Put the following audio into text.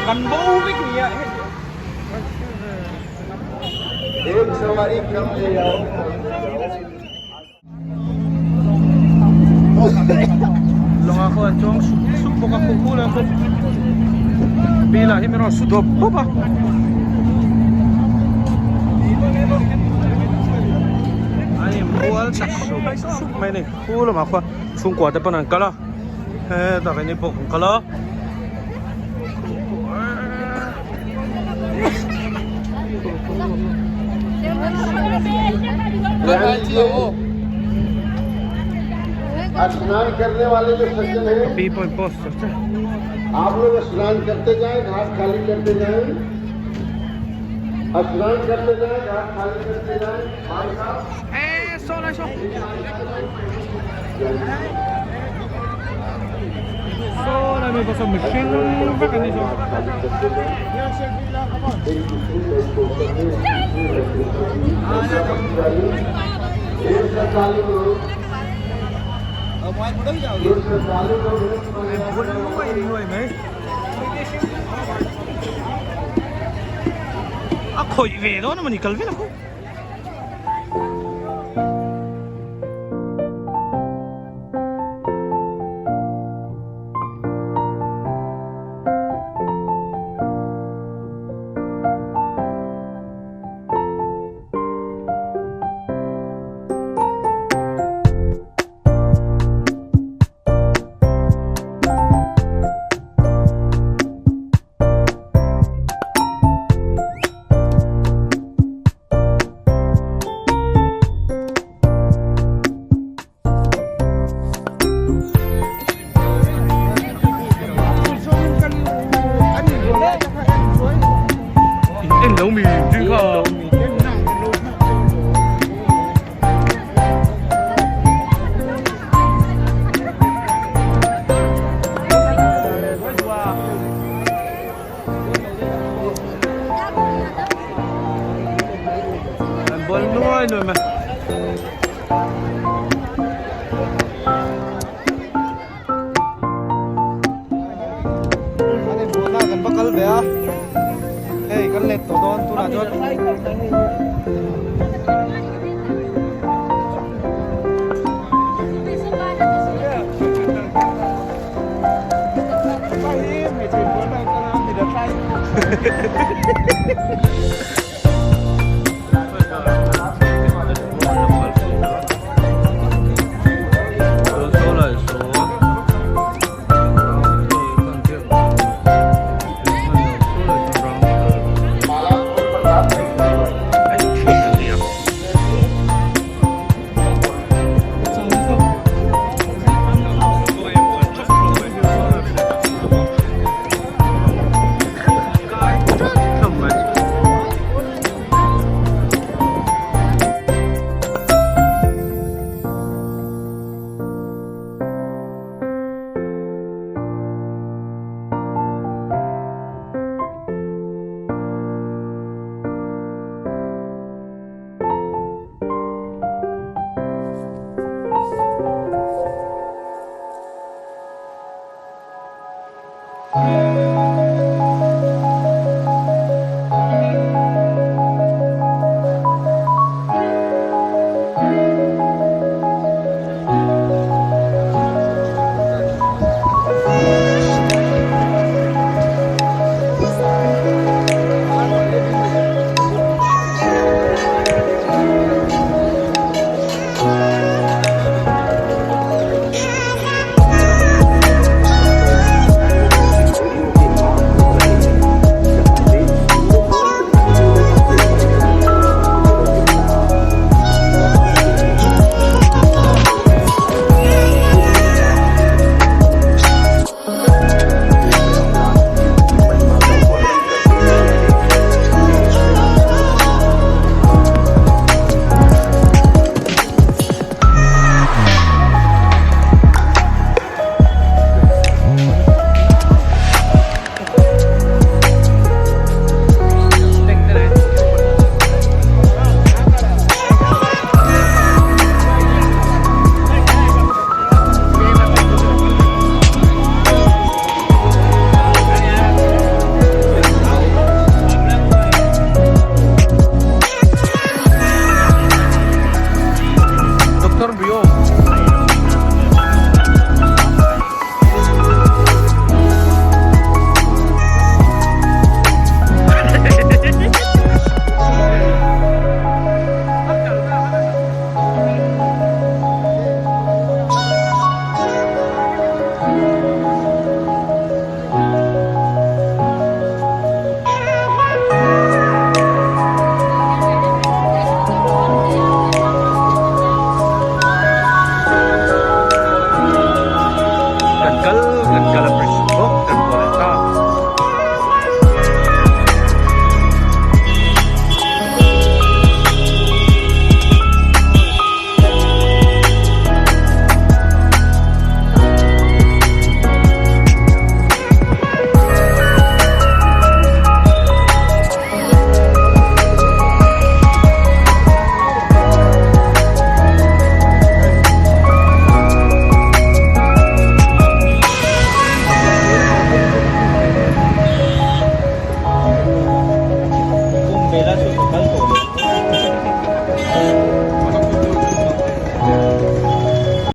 Kan bo vek nia. Ek sawari kam le jao. Lawngah khuan an chuang sup sup bawk a khuh khuh leh a khuh bilah hi min rawn su dawp dawp a. An inbual chak sup sup mai a ni khu lamah khuan chhungkua te pawn an kal a hetah keini pawh kan kal a. स्नान करने वाले जो सज्जन हैं आप लोग स्नान करते जाएं घाट खाली करते जाएं स्नान करते जाएं घाट खाली करते जाएं भाई साहब Saw lai mai pawh saw mihring vek an ni saw. A khawih ve dawn a mawni kal vel a khaw. En lo mi ding kha. An bual nuai nuai mai. An inbualna kan va kal ve a, hei kan let tawh dawn tunah chuan.